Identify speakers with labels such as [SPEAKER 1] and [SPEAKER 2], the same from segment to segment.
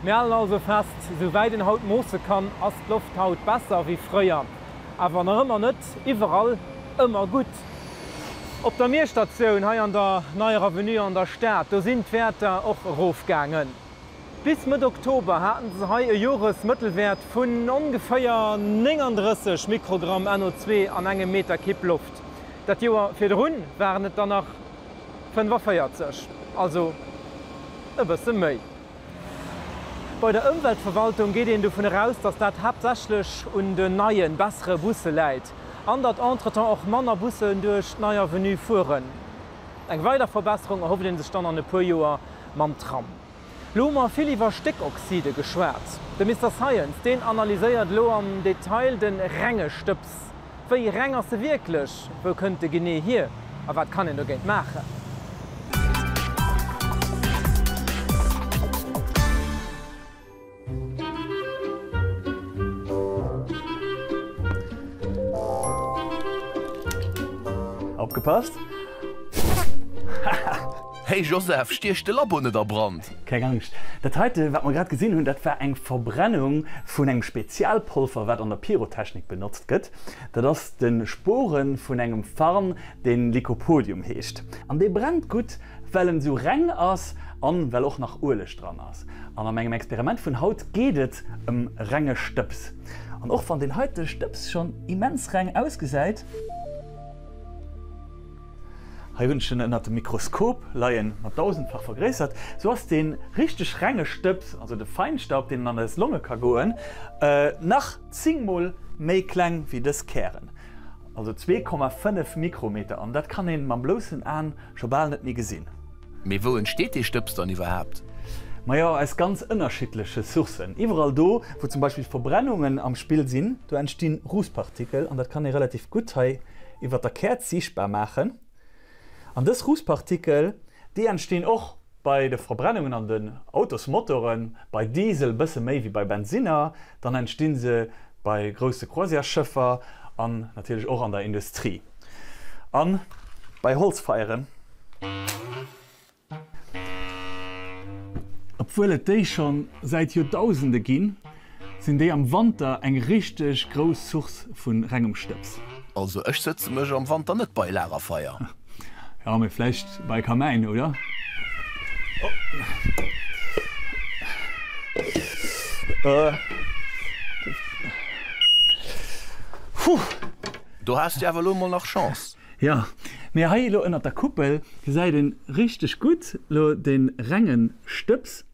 [SPEAKER 1] Mir halen also fest, Sou wäit een haut moosse kann, ass d'Loft haut besser wéi fréier, awer nach ëmmer net iwwerall ëmmer gutt. Op der Mierstatioun hei an der Neier Avenue an der Stad, do sinn d'Wäerter och erofgaangen. Bis Mëtt Oktober haten se hei e Joresmëttelwäert vun ongeféier 39 Mikrogramm NO2 an engem Meter Kibb Loft. Dat Joer virdrun waren et der nach 45, also e bësse méi. Bei der Ëmweltverwaltung geet een dovun eraus, datt dat haaptsächlech un den neien, bessere Busse läit an datt entretemps och manner Bussen duerch d'Nei Avenue fueren. Eng weider Verbesserung erhofft ee sech dann an e puer Joer mam Tram. Lo hu mer vill iwwer Stéckoxide geschwat. De Mister Science, deen analyséiert elo am Detail de renge Stëbs. Wéi reng ass e wierklech? Wou kënnt e genee hier? A wat kann een dogéint maachen?
[SPEAKER 2] Opgepasst!
[SPEAKER 3] Hey Joseph, stiech de Labo net a Brand!
[SPEAKER 2] Keng Angscht, dat heite wat mer grad gesinn hunn, dat war eng Verbrennung vun engem Spezialpolver wat an der Pyrotechnik benotzt gëtt. Dat ass de Spore vun engem Farn deen Lycopodium heescht. An dee brennt gutt well en esou reng ass an well och nach Ueleg dran ass. An a mengem Experiment vun haut geet et ëm renge Stëbs. An och wann deen heite Stëbs schonn immens reng ausgesäit, Hei hunn ech en ënnert dem Mikroskop leien, mat dausendfach vergréissert. Sou ass dee richteg renge Stëbs, also de Feinstaub, deen an eis Longe ka goen, nach 10 mol méi kleng wéi dës Kären, also 2,5 Mikrometer, an dat kann ee mam bloussen An scho bal net méi gesinn.
[SPEAKER 3] Mee wou entsteet dee Stëbs dann iwwerhaapt?
[SPEAKER 2] Majo, aus ganz ënnerschiddleche Sourcen. Iwwerall do, wou zum Beispill Verbrennungen am Spill sinn, do entsti Rußpartikel, an dat kann ee relativ gutt hei iwwer der Käerz siichtbar maachen. An dës Rußpartikel, déi entstinn och bei de Verbrennungen an den Autosmotoren, bei Diesel bësse méi wéi bei Bensinner, dann entsti se bei grousse Croisièresschëffer an natierlech och an der Industrie a bei Holzfeieren. Obwuel et déi scho säit Joerdausende ginn, sinn déi am Wanter eng richteg grouss Source vu rengem Stëbs.
[SPEAKER 3] Also ech sëtze mech am Wanter net bei Lagerfeier.
[SPEAKER 2] Jo, mee vläicht bei Kamäin, oder?
[SPEAKER 3] Do has de awer elo mol nach Chance.
[SPEAKER 2] Jo, mee hei elo ënnert der Kuppel gesäit een richteg gutt elo den rengen Stëbs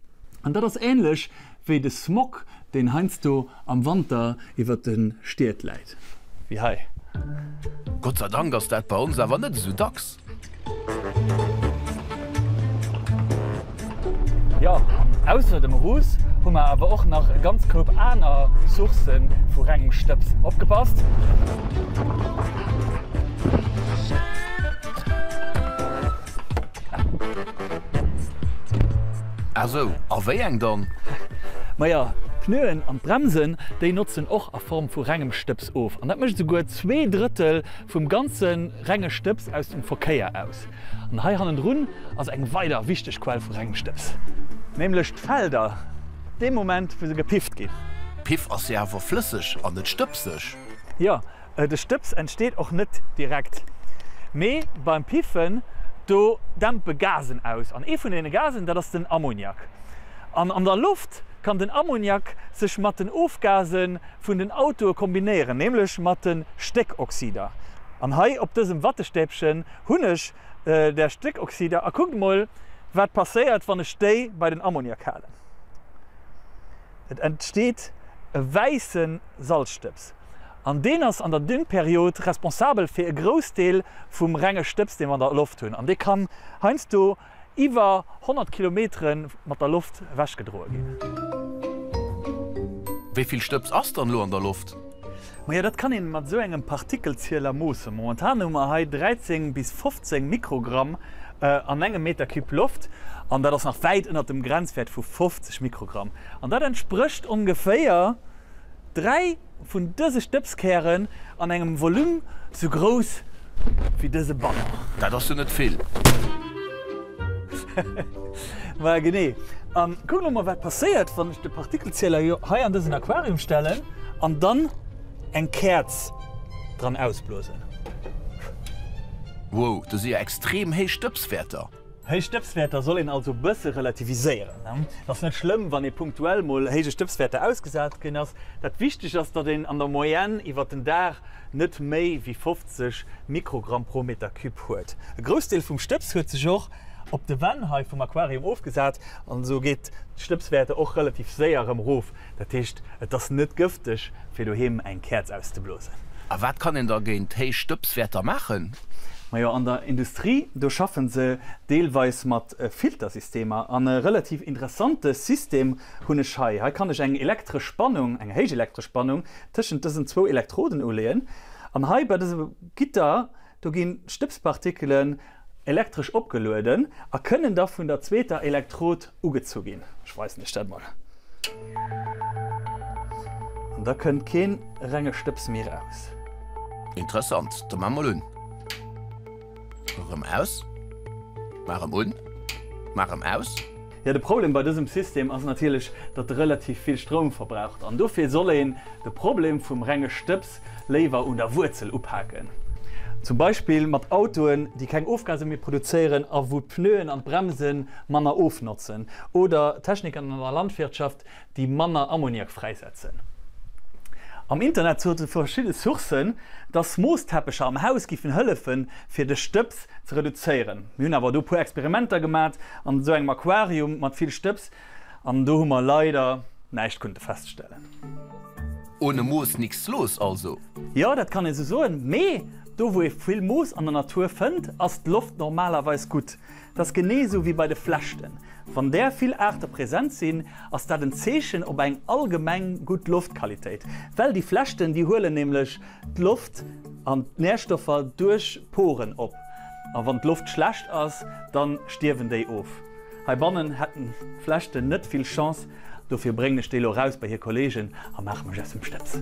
[SPEAKER 2] an dat ass ähnlech wéi de Smog deen heiansdo am Wanter iwwert de Stied läit, wéi hei.
[SPEAKER 3] Gott sei Dank ass dat bei ons awer net esou dacks.
[SPEAKER 2] Jo, an ausser dem Russ hu mer awer och nach e ganz Koup aner Sourcë vu rengem Stëbs. Opgepasst!
[SPEAKER 3] Ah sou, a wéi eng dann?
[SPEAKER 2] Maja, d'Pneuen an d'Bremsen, déi notzen och a Form vu rengem Stëbs of. An dat mécht esouguer 2 Drëttel vum ganze renge Stëbs aus dem Verkéier aus. An hei hannendrun ass eng weider wichteg Quell vu rengem Stëbs, nämlech d'Felder, dee Moment wou se gepifft ginn.
[SPEAKER 3] Piff ass jo awer flësseg an net stëbseg.
[SPEAKER 2] Jo, de Stëbs entsteet och net direkt, mee beim Piffen do dämpe Gasen aus an ee vun deene Gasen, dat ass den Ammoniak. An an der Loft kann den Ammoniak sech mat den Ofgase vun den Autoe kombinéieren, nämlech mat de Stéckoxider. An hei op dësem Wattestäbchen hunn ech där Stéckoxider a kuckt emol wat passéiert wann ech déi bei den Ammoniak halen. Et entsteet e wäisse Salzstëbs an deen ass an der Düngperiod responsabel fir e Groussdeel vum renge Stëbs dee mer an der Loft hunn an dee kann heiansdo iwwer 100 Kilometere mat der Loft ewechgedroe ginn.
[SPEAKER 3] Wéi vill Stëbs ass dann elo an der Loft?
[SPEAKER 2] Majo, dat kann een mat esou engem Partikelzieler moossen. Momentan hu mer hei 13 bis 15 Mikrogramm an engem Meter Cube Loft an dat ass nach wäit ënnert dem Grenzwäert vu 50 Mikrogramm. An dat entsprécht ongeféier 3 vun dëse Stëbskären an engem Volume sou grouss wéi dëse Banner.
[SPEAKER 3] Dat ass jo net vill.
[SPEAKER 2] Maja genee. An kuck elo mol wat passéiert wann ech de Partikelzieler hei an dësen Aquarium stellen an dann eng Käerz dran ausblosen.
[SPEAKER 3] Wow, do si jo extrem héich Stëbswäerter.
[SPEAKER 2] Héich Stëbswäerter soll een also bësse relativiséieren. Et ass net schlëmm wann ee punktuell mol héije Stëbswäerter ausgesat ginn ass. Dat wichteg ass, datt een an der Moyenne iwwert den Dag net méi wéi 50 Mikrogramm pro Meter Cube huet. E Groussdeel vum Stëbs huet sech och op de Wänn hei vum Aquarium ofgesat an esou geet d'Stëbswäerter och relativ séier erëm erof. Dat heescht, et ass net gëfteg fir doheem eng Käerz auszeblosen.
[SPEAKER 3] A wat kann een da géint héich Stëbswäerter maachen?
[SPEAKER 2] Majo, an der Industrie, do schaffen se deelweis mat Filtersystemer. An e relativ interessante System hunn ech hei. Hei kann ech eng elektresch Spannung, eng héich elektresch Spannung tëschent dësen zwou Elektroden uleeën. An hei bei dësem Gitter, do ginn d'Stëbspartikelen elektresch opgelueden a kënnen da vun der zweeter Elektrod ugezu ginn. Ech weisen iech dat mol. An da kënnt kee renge Stëbs méi raus.
[SPEAKER 3] Interessant, da maa mol un. Erëm aus. Maa erëm un. Maa erëm aus.
[SPEAKER 2] Jo, de Problem bei dësem System ass natierlech, datt e relativ vill Stroum verbraucht an dofir soll een de Problem vum renge Stëbs léiwer un der Wuerzel upaken. Zum Beispill mat Autoen, déi keng Ofgase méi produzéieren a wou d'Pneuen an d'Bremse manner ofnotzen oder Techniken an der Landwirtschaft, déi manner Ammoniak fräisetzen. Am Internet sote verschidde Sourcen, dass Moosteppecher am Haus giffen hëllefen, fir de Stëbs ze reduzéieren. Mir hunn awer do puer Experimenter gemat an esou engem Aquarium mat vill Stëbs an do hu mer leider näischt kunnte feststellen.
[SPEAKER 3] Ohne Moos nix los also?
[SPEAKER 2] Jo, dat kann ee sou soen, mee do wou ee vill Moos an der Natur fënnt, ass d'Loft normalerweis gutt. Dat ass genee sou wéi bei de Flechten. Wann där vill Aarte present sinn, ass dat en Zeechen op eng allgemeng gutt Loftqualitéit, well déi Flechten, déi huelen nämlech d'Loft an d'Närstoffer duerch Poren op, a wann d'Loft schlecht ass, dann stierwen déi of. Heibannen hätten d'Flechten net vill Chance, dofir bréngen ech déi lo raus bei hir Kollegen a maache mech aus dem Stëbs.